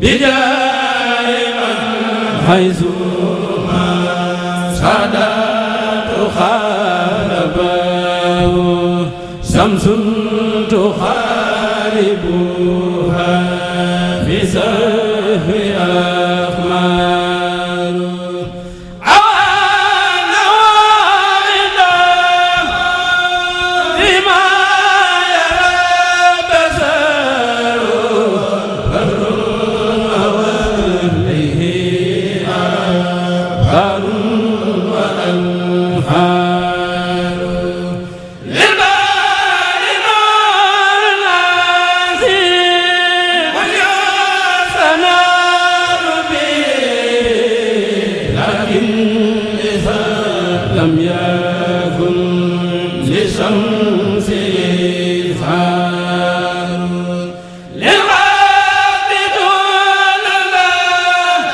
bijaahi man haysu ma sadatu xaalabahu samsun tuxaaribuha fi sahwi axmaaru awaana waida bima yara basaru barrun awalihi barrun wa anhaaru لم يكن لشمس إظهار للغاب دون الله.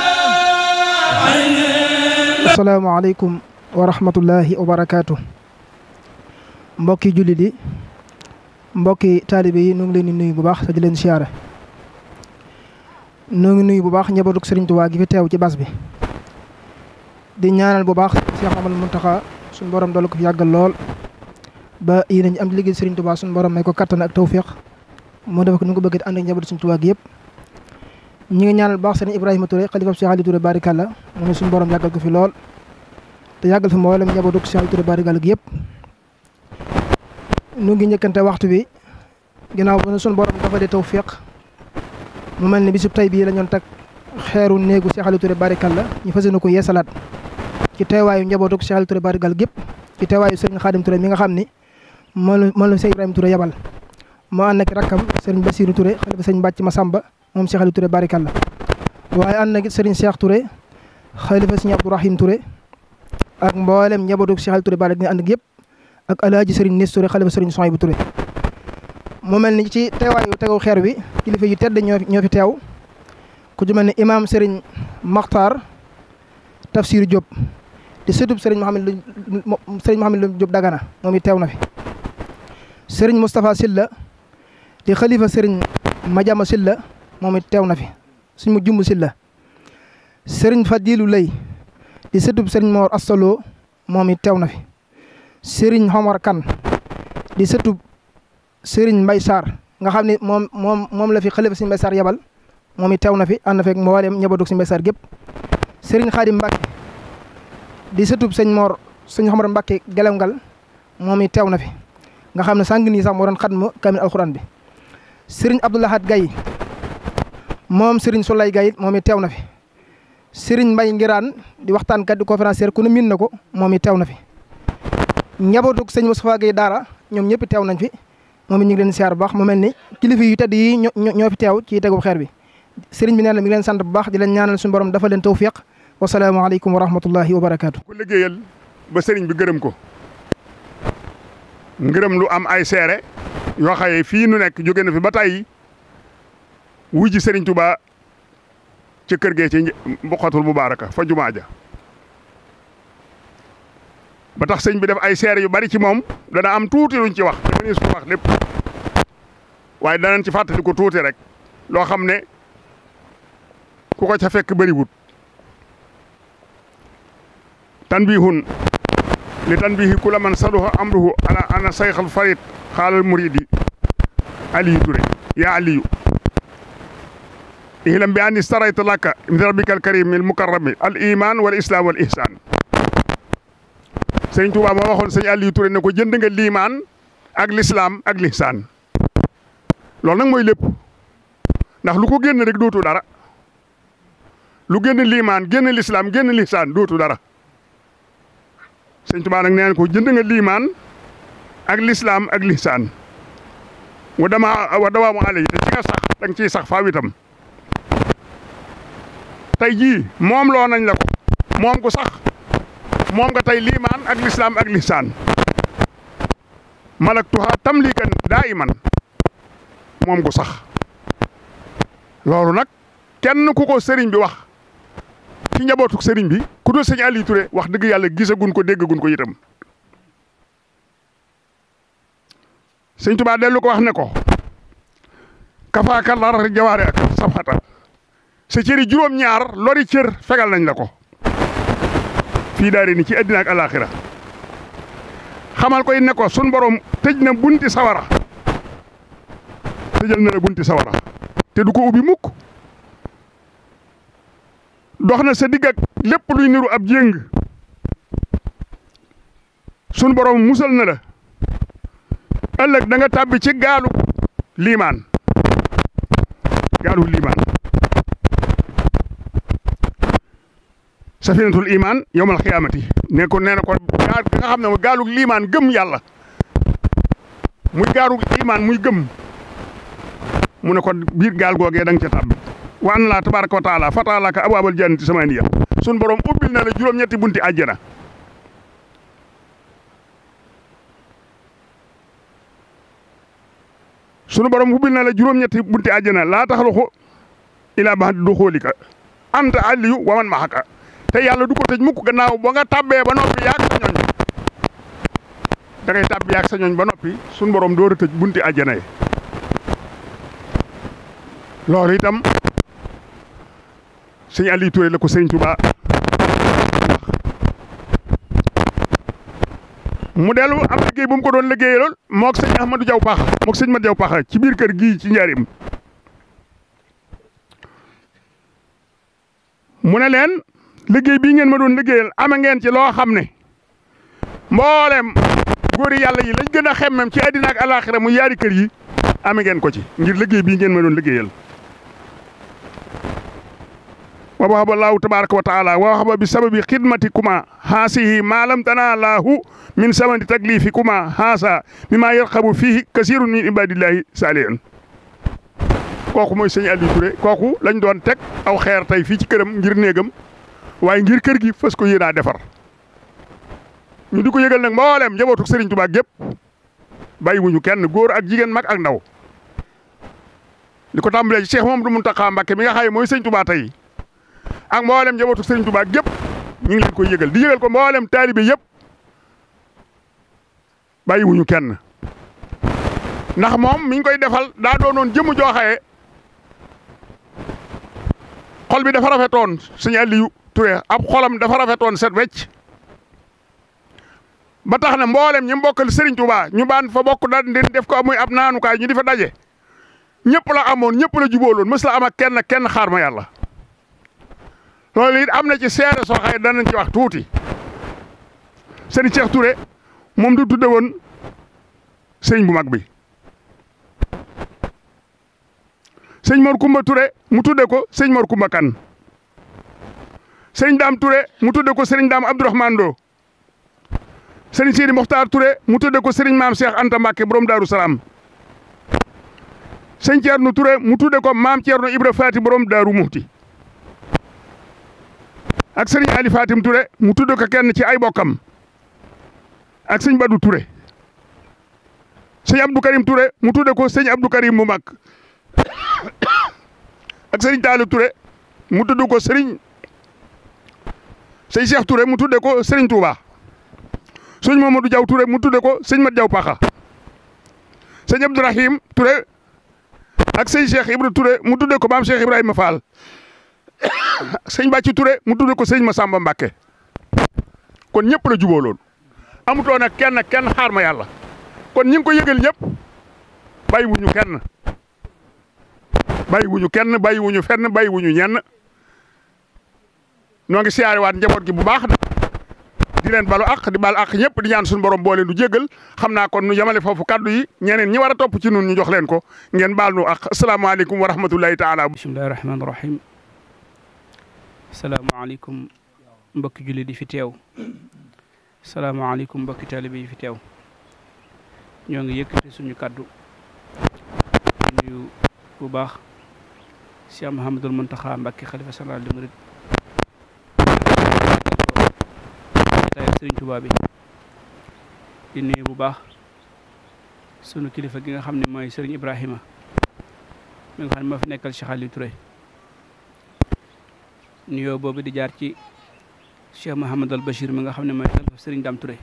السلام عليكم ورحمة الله وبركاته. mbokki jullit yi mbokki taalibe yi ñu ngi leen di nuyu bu baax te di leen siyaare. ñu ngi nuyu bu baax njabootu Sëriñ Tuubaa gi fi teew ci bas bi. di ñaanal bu baax Cheikh Amadou Mountakha suñu borom doole ko fi yàggal lool ba yéen ñi am liggéey Serigne Touba suñu borom may ko kattan ak tawféex moo def ko ni ko bëgg ànd ak njabootu Serigne Touba gi yëpp. ñi ngi ñaanal bu baax Serigne Ibrahima Touré xalifa Cheikh Ali Touré barikàlla mu ne suñu borom yàggal ko fi lool te yàggal fi mboolem njabootu Cheikh Ali Touré barikàlla gi yëpp. ñu ngi njëkkante waxtu bi ginnaaw ba suñu borom dafa di tawféex mu mel ni bisub tey bii la ñoon tag xeeru néegu Cheikh Ali Touré barikàlla ñu fas yéene ko yeesalaat ci teewaayu njabootu Cheikh Ali Touré barikàlla gépp ci teewaayu Serigne Khadim Touré mi nga xam ni moom la Cheikh Ibrahima Touré yabal moo ànd ak rakkam Serigne Bassirou Touré xalifa Serigne Bàcc Massamba moom Cheikh Ali Touré barikàlla waaye ànd ak Serigne Cheikh Touré xalifa Serigne Abdourahim Touré ak mboolem njabootu Cheikh Ali Touré barikàlla ànd ak yëpp ak alaaji Serigne Nis Touré xalifa Serigne Souhaïbou Touré mu mel ni ci teewaayu tegu xeer wi kilifa yu tedd ñoo fi teew ku ci mel ne imaam Serigne Makhtar Tafsir Diop di sëtub Serigne Mohamed Lu Diop Dagana moom it teew na fi. Serigne Moustapha Silla di xalifa Serigne Madiama Silla moom it teew na fi suñ mu jumb Silla. Serigne Fadilou Lay di sëtub Serigne Mor Astalo moom it teew na fi. Serigne Homar Kane di sëtub Serigne Mbaye Sarr nga xam ne moom la fi xalifa Serigne Mbaye Sarr yabal. moom it teew na fi ànd fekk mboolem njabootu Sëñ Mbay Sarr gépp. Serigne Khadim Mbacke di sëtub sëñ Mor sëñ Xamar Mbacke Gelengal moom it teew na fi nga xam ne sàng nii sax moo doon xatmu kamil alxuraan bi. Serigne Abdoulahad Gaye moom Serigne Soulay Gaye moom it teew na fi. Serigne Mbay Ngiraan di waxtaankat di conférencier ku ne miin na ko moom it teew na fi. njabootu sëñ Moustapha Gaye Daara ñoom ñëpp teew nañ fi moom it ñu ngi leen siyaar bu baax mu mel ni kilifa yu tedd yi ñoo fi teew ci tegu xeer bi. sëriñ bi nee na mi ngi leen sant bu baax di leen ñaanal suñu borom dafa leen tawfiq wa salaamu aleykum wa rahmatullahi wa barakaatu. ku liggéeyal ba sëriñ bi gërëm ko ngërëm lu am ay seere yoo xaye fii nu nekk jóge na fi ba tey wuji sëriñ Touba ci kër gee ci Mboqatul Mubaaraka fa jumaa ja ba tax sëñ bi def ay seere yu bari ci moom dana am tuuti luñ ci wax dana su wax lépp waaye danañ ci fàttali ko tuuti rek loo xam ne ku ko ca fekk bëriwut tanbihun li tanbihi kula man saduha amruhu ala ana sayxal farid xaalal muridi Aliyu Touré yaa Aliyu ihlam bi anni starayta laka min rabbika al karim al mukarrami al iman wal islam wal ihsan sëñ Touba moo waxoon sëñ Aliyu Touré ne ko jënd nga liimaan ak lislaam ak lihsaan loolu nag mooy lépp ndax lu ko génn rek dootu dara lu génn liimaan génn lislaam génn lihsaan dootu dara sëñ Touba nag nee na ko jënd nga liimaan ak lislaam ak lihsaan wa dawaamu alay te ci nga sax da nga ciy sax faaw itam tey jii moom loo nañ la ko moom ko sax moom nga tey liimaan ak lislaam ak lihsaan malaktuha tamlikan daa'iman moom ko sax loolu nag kenn ku ko sëriñ bi wax ci njabootu sëriñ bi ku dul sëñ Aliou Touré wax dëgg yàlla gisagun ko déggagun ko itam sëñ Tuubaa dellu ko wax ne ko kafaaka lar jawaare ak safxata sa cëri juróom-ñaar lori cër fegal nañ la ko fii daari ni ci àddina ak alaaxira xamal koy ne ko sun borom tëj na bunti sawara tëjal na la bunti sawara te du ko ubbi mukk dox na sa digg ak lépp luy niru ab jéng sun borom musal na la ëllëg da nga tàbbi ci gaalu liimaan safinatul iman yawmal xiyaamati ne ko nee na ko gaal nga xam ne gaalug liimaan gëm yàlla muy gaalug iman muy gëm mu ne ko biir gaal googee da nga ca tàbbi wa anna laa tabaaraka wa taala fatahalaka abwaabal jannati samaniya sun borom ubbil na la juróom-ñetti bunti àjjana sunu borom ubbil na la juróom-ñetti bunti àjjana laa taxluqu ilaa ba'di duxuulika anta aliyu wa man maxaka te yàlla du ko tëj mukk gannaaw ba nga tàbbee ba noppi yaag sa ñooñ da ngay tàbbi yaag sa ñooñ ba noppi sunu borom door a tëj bunti àjjana yi loolu itam sëñ Aliou Touré la ko sëñ Touba mu dellu am liggéey bu mu ko doon liggéeyee lool moog sëñ Ahmadou Diaw Paxa moog sëñ Mat Diaw Paxa ci biir kër gii ci njaarim mu ne leen liggéey bii ngeen ma doon liggéeyal ama ngeen ci loo xam ne mboolem góori yàlla yi lañ gën a xemmem ci àddina ak alaaxira mu yaari kër yi ame ngeen ko ci ngir liggéey bii ngeen ma doon liggéeyal wa wahaba laahu tabaraka wa taala wa wahaba bi sababi xidmatikuma haasihi ma lam tanaalahu min samani taklifikuma haasa mimma yarqabu fihi kasirun min ibadillahi saalihin kooku mooy sëñ Aliou Touré kooku lañ doon teg aw xeer tey fii ci këram ngir néegam waaye ngir kër gi fas ko yéenaa defar ñu di ko yëgal nag mboolem njabootu Serigne Touba gépp bàyyi wuñu kenn góor ak jigéen mag ak ndaw di ko tàmbalee ci Cheikh Mamadou Mountakha Mbacké mi nga xam ne mooy Serigne Touba tey ak mboolem njabootu Serigne Touba gépp ñu ngi leen koy yëgal di yëgal ko mboolem taalibe yëpp bàyyi wuñu kenn ndax moom mi ngi koy defal daa doonoon jëmu jooxaye xol bi dafa rafetoon sëñ Aliou Touré ab xolam dafa rafetoon set wecc ba tax na mboolem ñi mbokkal Serigne Touba ñu baan fa bokk da def ko muy ab naanukaay ñu di fa daje ñëpp la amoon ñëpp la jubóoloon mës la am ak kenn xaar ma yàlla loolu it am na ci seere soo xaye danañ ci wax tuuti sëñ Cheikh Touré moom du tudde woon sëñ bu mag bi sëñ Mor Kumba Touré mu tudde ko sëñ Mor Kumba Kan sëñ Daam Touré mu tudde ko sëriñ Daam Abdourahmane Lo sëriñ Sidi Mokhtar Touré mu tudde ko sëriñ Maam Cheikh Anta Mbacke borom Daaru Salaam sëñ Thierno Touré mu tudde ko Maam Thierno Ibra Faati borom Daaru Muhti ak sëriñ Ali Fatim Touré mu tudde ko kenn ci ay bokkam ak sëñ Badou Touré sëñ Abdou Karim Touré mu tudde ko sëñ Abdou Karim mu mag ak sëriñ Taalu Touré mu tudde ko sëñ Cheikh Touré mu tudde ko sëriñ Touba sëñ Mamadou Diaw Touré mu tudde ko sëñ Mat Diaw Paxa sëñ Abdourahim Touré ak sëñ Cheikh Ibra Touré mu tudde ko maam Cheikh Ibrahima Fall sëñ Bàcci Touré mu tudde ko sëñ Massamba Mbacke kon ñëpp la jubóoloon amutoon ak kenn xaar ma yàlla kon ñi ngi ko yëgal ñëpp bàyyiwuñu kenn bàyyiwuñu fenn bàyyiwuñu ñenn noo ngi siyaare waat njaboot gi bu baax nag di leen balu ak di bal ak ñëpp di ñaan suñu borom boo leen du jéggal xam naa kon nu yemale foofu kaddu yi ñeneen ñi war a topp ci nun ñu jox leen ko ngeen baal nu ak asalaamaaleykum wa rahmatullahi taala. bismillahi rahmaani rahim. salaamaaleykum mbokki julli di fi teew. salaamaaleykum mbokki taalibe yi fi teew. ñoo ngi yëkkati suñu kaddu nuyu bu baax Cheikh Mouhamadul Mountakha Mbacké xalifa général des mourides tay Serigne Touba bi di nuyu bu baax sunu kilifa gi nga xam ne mooy Serigne Ibrahima mi nga xam ne moo fi nekkal Cheikh Aliou Touré nuyoo boobu di jaar ci Cheikh Mouhamadul Bachir mi nga xam ne mooy xalifa Serigne Dame Touré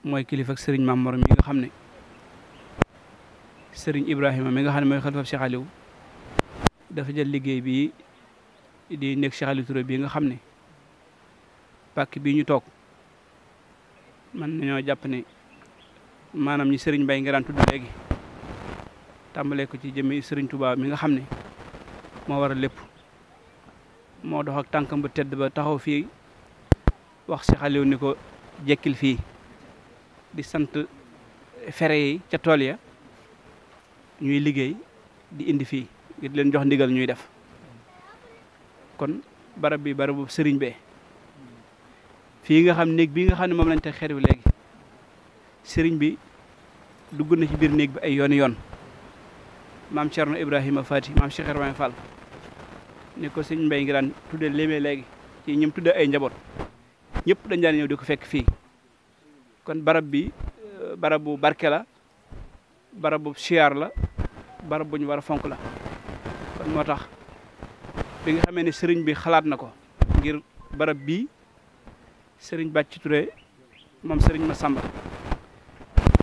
mooy kilifa ak Serigne Mamor mi nga xam ne Serigne Ibrahima mi nga xam ne mooy xalifa Cheikh Aliou dafa jël liggéey bi di nekk Cheikh Aliou Touré bii nga xam ne pàkk bii ñu toog man nañoo jàpp ne maanaam ñi sëriñ Mbay nga daan tudd léegi tàmbalee ko ci jëmmi sëriñ Touba mi nga xam ne moo war a lépp moo dox ak tànkam ba tedd ba taxaw fii wax Cheikh Aliou ni ko jekkil fii di sant fere yi ca tool ya ñuy liggéey di indi fii ngir leen jox ndigal ñuy def kon barab bi barabu sëriñ bee fii nga xam néeg bii nga xam ne moom lañ te xeer wi léegi sëriñ bi dugg na ci biir néeg bi ay yooni yoon maam Cerno Ibrahima Fati maam Cheikh Ibrahima Fall ni ko sëñ Mbay ngi daan tudde léemee léegi ci ñim tudde ay njaboot ñëpp dañ daan ñëw di ko fekk fii kon barab bi barabu barke la barabu siyaar la barab bu ñu war a fonk la kon moo tax bi nga xamee ne sëriñ bi xalaat na ko ngir barab bii sëriñ Bàcci Touré moom sëriñ Massamba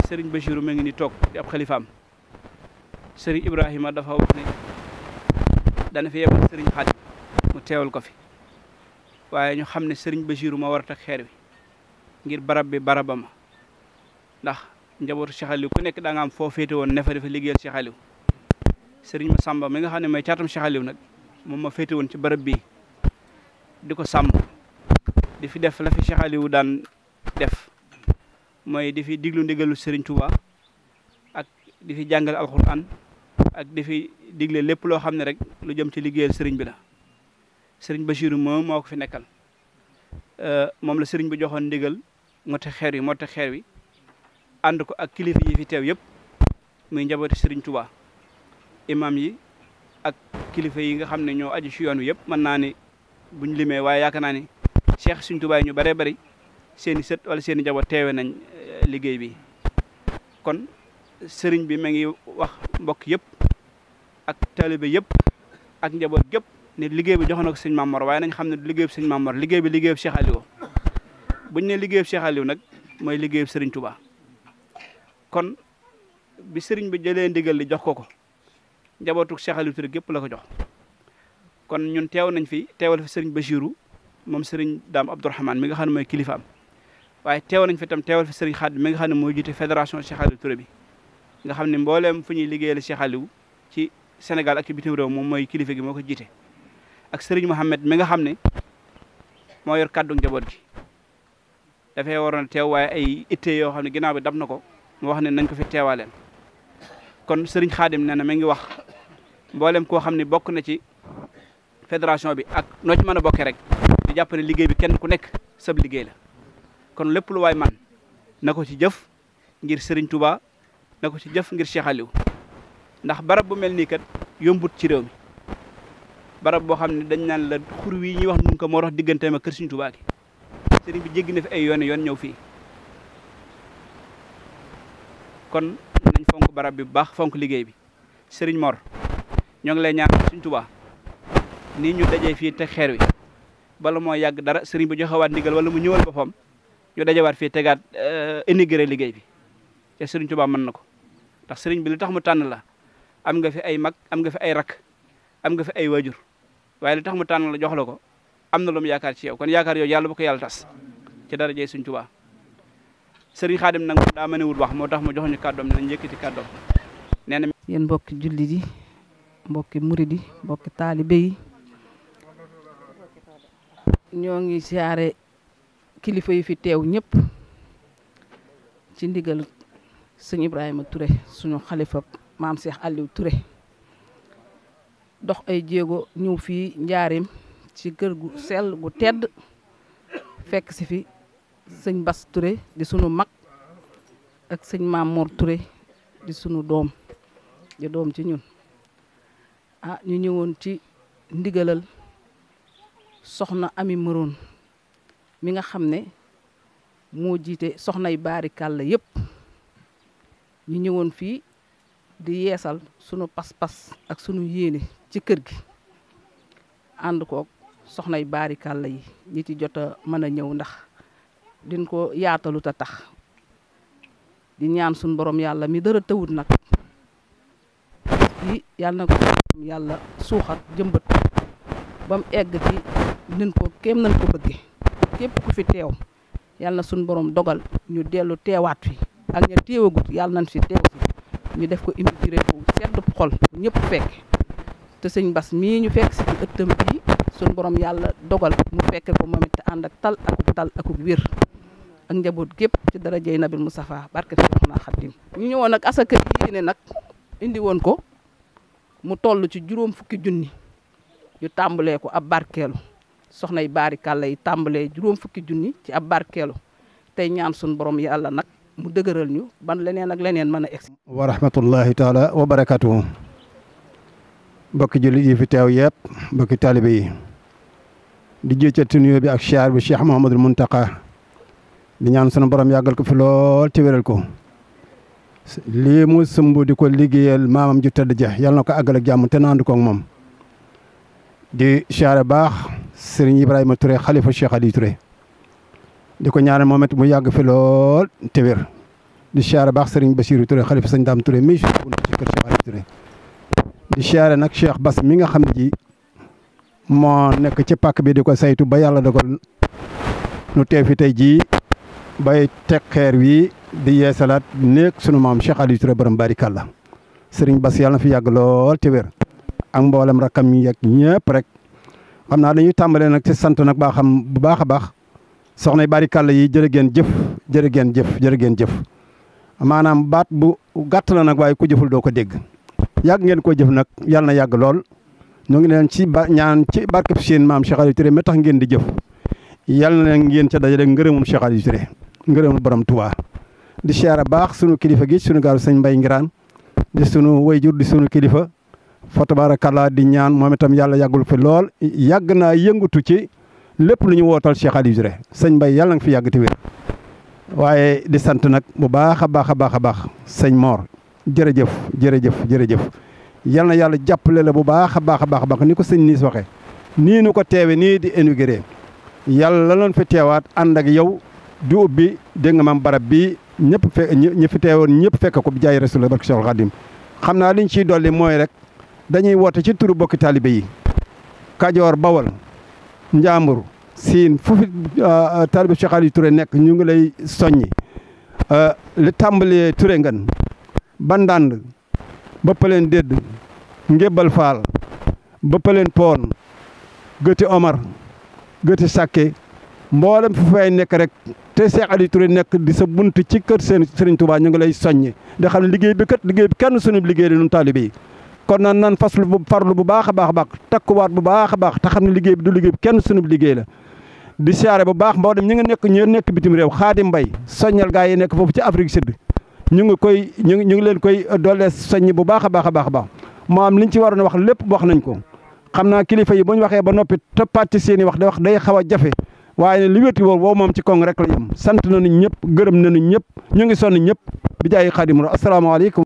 sëriñ Bachiru ma ngi ni toog di ab xalifaam sëriñ Ibrahima dafa wax ne dana fi yebal sëriñ Xaadim mu teewal ko fi waaye ñu xam ne sëriñ Bachiru ma war a teg xeer wi ngir barab bi barabama ndax njabootu Cheikh Aliou ku nekk da nga am foo féete woon ne fa dafa liggéeyal Cheikh Aliou sëriñ Massamba mi nga xam ne mooy caatam Cheikh Aliou nag moom ma féete woon ci barab bii di ko sàmm di fi def la fi Cheikh Aliou daan def mooy di fi diglu ndigalu Serigne Touba ak di fi jàngale alxuraan ak di fi digle lépp loo xam ne rek lu jëm ci liggéeyal Serigne bi la Serigne Bachiru moom moo ko fi nekkal moom la Serigne bi joxoon ndigal moo tax xeer wi ànd ko ak kilifa yi fi teew yëpp muy njabooti Serigne Touba imam yi ak kilifa yi nga xam ne ñoo aju ci yoon wi yëpp mën naa ni buñ limee waaye yaakaar naa ni Cheikh Serigne Touba yi ñu bëree bëri seen i sët wala seen i njaboot teewe nañ liggéey bi kon sëriñ bi ma ngi wax mbokk yëpp ak taalibe yëpp ak njaboot yëpp ne liggéey bi jox na ko sëñ Mamor waaye nañ xam ne liggéey bi sëñ Mamor liggéey bi liggéey bi Cheikh Aliou buñ ne liggéey bi Cheikh Aliou nag mooy liggéey bi sëriñ Touba kon bi sëriñ bi jëlee ndigal li jox ko njabootu Cheikh Aliou Touré gépp la ko jox kon ñun teew nañ fi teewal fi sëriñ Bachiru moom sëriñ Daam Abdourahmane mi nga xam ne mooy kilifaam waaye teew nañ fi tam teewal fi sëriñ Xaadim mi nga xam ne mooy jiite fédération Cheikh Aliou Touré bi nga xam ne mbooleem fu ñuy liggéeyal Cheikh Aliou ci Sénégal ak ci bitim réew moom mooy kilifa gi moo ko jiite ak sëriñ Mohamed mi nga xam ne moo yor kàddu njaboot gi dafay waroon teew waaye ay itte yoo xam ne ginnaaw bi dab na ko mu wax ne nañ ko fi teewaaleen kon sëriñ Xaadim nee na ma ngi wax mboolem koo xam ne bokk na ci fédération bi ak noo ci mën a bokkee rek di jàpp ne liggéey bi kenn ku nekk sab liggéey la kon lépp lu waay man na ko ci jëf ngir Serigne Touba na ko ci jëf ngir Cheikh Aliou ndax barab bu mel nii kat yombut ci réew mi barab boo xam ne dañ naan la xur wi ñuy wax nun ko moo tax digganteem ak kër Serigne Touba gi Serigne bi jéggi na fi ay yoon ñëw fii kon nañ fonk barab bi bu baax fonk liggéey bi Serigne Mor ñoo ngi lay ñaan Serigne Touba nii ñu dajee fii te xeer wi bala moo yàgg dara Serigne bi joxewaat ndigal wala mu ñëwal boppam ñu dajewaat fii tegaat intégré liggéey bi te Serigne Touba mën na ko ndax Serigne bi li tax mu tànn la am nga fi ay mag am nga fi ay rak am nga fi ay waajur waaye li tax mu tànn la jox la ko am na lu mu yaakaar ci yow kon yaakaar yooyu yàlla bu ko yàlla tas ci dara jey Serigne Touba Serigne Khadim nag daa mënewul wax moo tax mu jox ñu kàddoom ne nañ yëkkati kàddoom nee na yéen mbokki jullit yi mbokki murid yi mbokki taalibe yi ñoo ngi siyaare kilifa yi fi teew ñëpp ci ndigal sëñ Ibrahima Touré suñu xalifa maam Cheikh Aliou Touré dox ay jéego ñëw fii njaareem ci kër gu sell gu tedd fekk si fi sëñ Bass Touré di sunu mag ak sëñ Mamour Touré di sunu doom di doom ci ñun ñu ñëwoon ci ndigalal soxna Ami Maroon mi nga xam ne moo jiite soxnay baari kàlla yëpp ñu ñëwoon fii di yeesal sunu pas-pas ak sunu yéene ci kër gi ànd koog soxnay baari kàlla yi ñi ci jot a mën a ñëw ndax din ko yaatalu ta tax di ñaan sunu borom yàlla mi dara tawut nag yi yàlla na ko yàlla suuxat jëmbat ko ba mu egg ci nin ko kéem nañ ko bëgge képp ku fi teew yàlla na suñu borom dogal ñu dellu teewaat fi ak ña teewagut yàlla nañ fi teew si ñu def ko immigré bu sedd xol ñëpp fekk te sëñ Bass mii ñu fekk si ci ëttam bii suñu borom yàlla dogal mu fekke ko moom it te ànd ak tal akub wér ak njaboot gépp ci darajey Nabil Moustapha barke Seexuna Xaadim ñu ñëwoon nag asaka yi ne nag indi woon ko mu toll ci 40 junni yu tàmbalee ko ab barkeelu soxna yi baarikàlla yi tàmbalee 40 junni ci ab barkeelu tey ñaan suñu borom yàlla nag mu dëgëral ñu ban leneen ak leneen mën a egsi. wa rahmatullahi taala wa barakatuhu mbokki jullit yi fi teew yëpp mbokki taalibe yi di jëccati nuyoo bi ak siyaar bi Cheikh Mouhamadul Mountakha di ñaan sunu borom yàggal ko fi lool te wéral ko lii mu sumb di ko liggéeyal maamam ju tëdd ja yàlla na ko àggal ak jàmm te naandu ko ak moom di siyaare baax Serigne Ibrahima Touré xalifa Cheikh Ali Touré di ko ñaanal moom it mu yàgg fi lool te wér di siyaare baax Serigne Bassirou Touré xalifa Sëñ Dame Touré mi ci kër Cheikh Ali Touré di siyaare nag Cheikh Bass mi nga xam ne ji moo nekk ci pàkk bi di ko saytu ba yàlla dogal nu teew fi tey jii bay teg xeer wi di yeesalaat néeg sunu maam Cheikh Ali Touré borom barikàlla Serigne Bass yàlla na fi yàgg lool te wér ak mboolem rakam yi ak ñëpp rek xam naa dañuy tàmbalee nag ci sant nag baa xam bu baax a baax soxna barikàlla yi jërë ngeen jëf jërë ngeen jëf jërë ngeen jëf maanaam baat bu gàtt la nag waaye ku jëful doo ko dégg yàgg ngeen ko jëf nag yàlla na yàgg lool ñu ngi leen ci ñaan ci barkeb seen maam Cheikh Ali Touré ma tax ngeen di jëf yàlla na ngeen ca dajale ngërëmum Cheikh Ali Touré ngërëmul borom Touba di siyaare baax sunu kilifa gi sunu gaaru sëñ Mbay Ngiraan di sunu wayjur di sunu kilifa fa tabarakallah di ñaan moom itam yàlla yàggul fi lool yàgg naa yëngatu ci lépp lu ñu wootal Cheikh Ali Touré sëñ Mbay yàlla nga fi yàgg te wér waaye di sant nag bu baax a baax a baax a baax sëñ Mor jërëjëf jërëjëf jërëjëf yal na yàlla jàppale la bu baax a baax a baax ni ko sëñ Niis waxee nii nu ko teewe nii di inauguré yàlla loon fi teewaat ànd ak yow di ubbi dégg nga maam barab bi ñëpp ñi fi teewoon ñëpp fekk ko bi jaay Rasul barke Cheikhul Khadim xam naa liñ ciy dolli mooy rek dañuy woote ci turu bokki taalibe yi Kajoor Bawol Njàmbur Siin fu fi taalibe Cheikh Ali Touré nekk ñu ngi lay soññi li tàmbalee Touré ngan ba Ndànd ba Paleen Dédd Ngébbal Faal ba Paleen Poon Gëti Omar Gëti Sàkke mboolem fu fay nekk rek te Cheikh Ali Touré nekk di sa bunt ci kër seen Serigne Touba ñu ngi lay soññi da xam ne liggéey bi kenn sunu liggéey la ñun taalibe yi kon nan faslu bu farlu bu baax a baax takkuwaat bu baax a baax te xam ne liggéey bi du liggéey bi kenn sunu liggéey la di siyaare bu baax mboolem ñi nga nekk bitim réew Xaadim Mbay soññal gaa yi nekk foofu ci Afrique Sud ñu ngi leen koy doole soññi bu baax a baax moo am liñ ci waroon wax lépp wax nañ ko xam naa kilifa yi bu ñu waxee ba noppi toppaat ci seen i wax day xaw a jafe waaye li wéti woo moom ci kong rek la yem sant nañu ñëpp gërëm nañu ñëpp ñu ngi sonn ñëpp bi jaay Xaadim asalaamaaleykum